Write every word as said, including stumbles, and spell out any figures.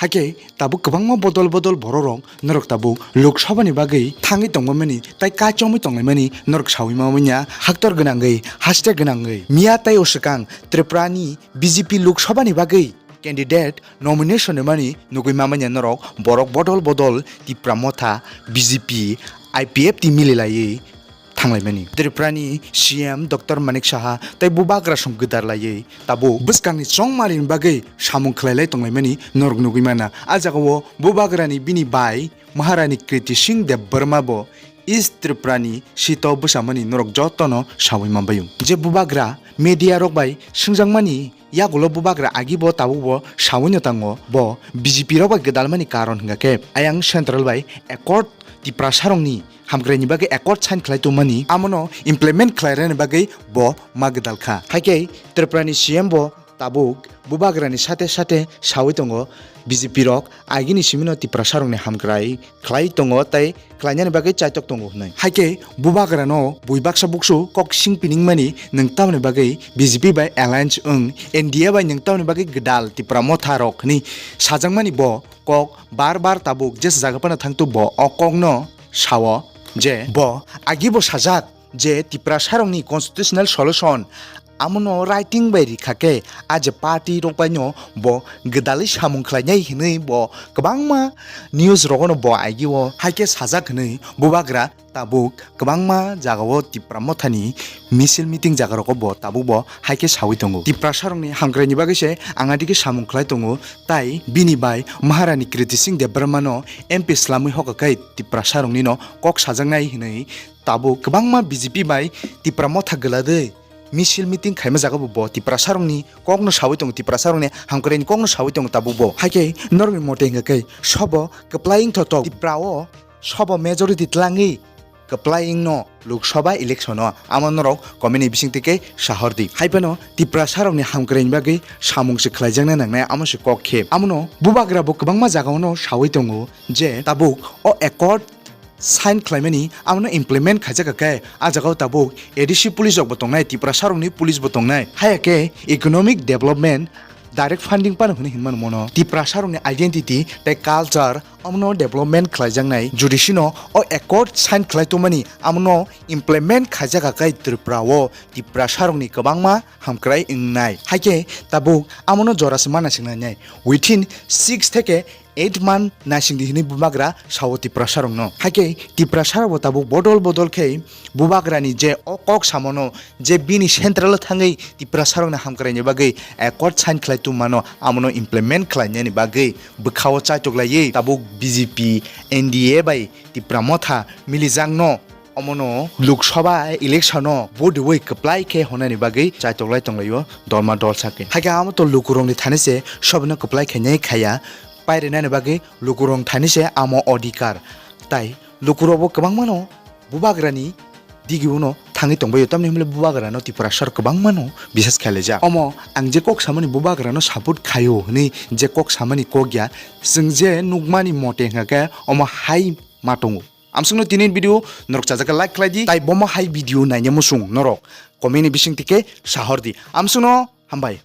Hakhe tabuk kwbangma bodol bodol bororok norok tabuk Lok Sabha ni bagwi thangwi tongmani tei kaichomwi tonglaimani norok sawi mamanya haktor gwnangwi haste gwnangwi miya tei o swkang Tripura ni B J P Lok Sabha ni bagwi candidate nomination ni mani nugwi mamanya norok borok bodol bodol Tipra Motha, B J P, I P F T mililaiwi thanglaimani. Tripura ni C M Doctor Manik Saha tei bubagra song gwdar laiwi tabuk bwskangni chongmari ni bagwi samung khlailai tonglaimani norok nugwi mana. A jagao bubagra ni bini bai Maharani Kriti Singh Debbarma bo East Tripura ni sito bwsamani norok jotono sawi manbaio. Je bubagra media rok bai swngjakmani yagulo bubagra agibo tabukbo sawino tango bo B J P rok bai gwdalmani karon hwnkha khe ayang central bai accord Tiprasarokni hamkraini bagwi accord sign khlai tongmani, amono implement khlai rwni bagwi bo ma gwdal kha. Haikhe Tripura ni C M bo tabuk bubagrani sate sate sawi tongo, B J P rok agini simino Tiprasarokni hamkrai khlai tongo tei khlainani bagwi chaitok tongo hwnwi. Haikhe bubagrano bui baksa buksu kok sing piningmani nwng tamoni bagwi B J P bai alliance wng, N D A bai nwng tamoni bagwi gwdal Tipra Motha rok hwnwi sajakmani bo kok bar bar tabuk jesa jaga phano thangtwi bo o kokno sao je bo agibo sajak je Tiprasarokni constitutional solution amono writing bai rikha khe a je party rok baino bo gwdalwi samung khlainai hwnwi bo kwbangma news rogono bo agio haikhe sajak hwnwi bubagra tabuk kwbangma jagao Tipra Mothani misil meeting jagarogo bo tabuk bo haikhe sawi tongo. Tiprasarokni hamkraini bagwi se ang adikhe samung khlai tongo, tai bini bai Maharani Kriti Singh Debbarmano M P slamwi hoka khe Tiprasaroknino kok sajaknai hwnwi tabuk kwbangma B J P bai Tipra Motha gwladwi misil meeting khaima jagao bo Tiprasarokni kokno sawi tongo, Tiprasarokni hamkraini kokno sawi tongo tabuk bo. Haikhe norokni mote hwnkha khe sobo kwplai wngthotok Tiprao sobo majority tlangwi kwplai wngno Lok Sabha election o amo norok comment ni bisingtwi khe sahor di. Haiphano Tiprasarokni hamkraini bagwi samung se khlaijakna nangnai amo se kok khe. Amono bubagra bo kwbangma jagao no sawi tongo je tabuk o accord sign khlaimani amono implement khaijak khe a jagao tabuk A D C police rok bo tongnai, Tiprasarokni police bo tongnai. Haya khe economic development direct funding pano hwnwi hinmano mono. Tiprasarokni identity tei culture amono development khlaijaknai. Judisino o accord sign khlai tongmani amono implement khaijak khe Tripura o Tiprasarokni kwbangma hamkrai wngnai. Haikhe tabuk amono jora se mana singnainai. Within six theke eight month naisingdi hinwi bubagra sao Tiprasarokno. Haikhe Tiprasarokbo tabuk bodol bodol khe bubagrani je o kok samono je bini central o thangwi Tiprasarokni hamkraini bagwi accord sign khlai tongmano amono implement khlainani bagwi bwkhao chaitok laiwi tabuk B J P, N D A bai Tipra Motha milijakno omono Lok Sabha election o vote riwi kwplai khe honani bagwi chaitok lai tonglaio dolma dolsa khe. Haikhe amo to lukurokni thani se sobino kwplai khainai khaya, pairwnani bagwi lukurokni thani se amo odhikar. Tai lukurokbo kwbangmano bubagrani digi uno thangwi tongbaio, tamni hwnle bubagrano Tiprasarok kwbangmano bisas khailaijak. Omo ang je kok samani bubagrano support khaio hwnwi je kok samani kok ya, chwng je nukmani mote hwnkha khe omo hai ma tongo. Amsukno tini video norok chajak khe like khlai di, tai bomo hai video naina muchung norok comment ni bising tike sahor di. Amsukno hambai.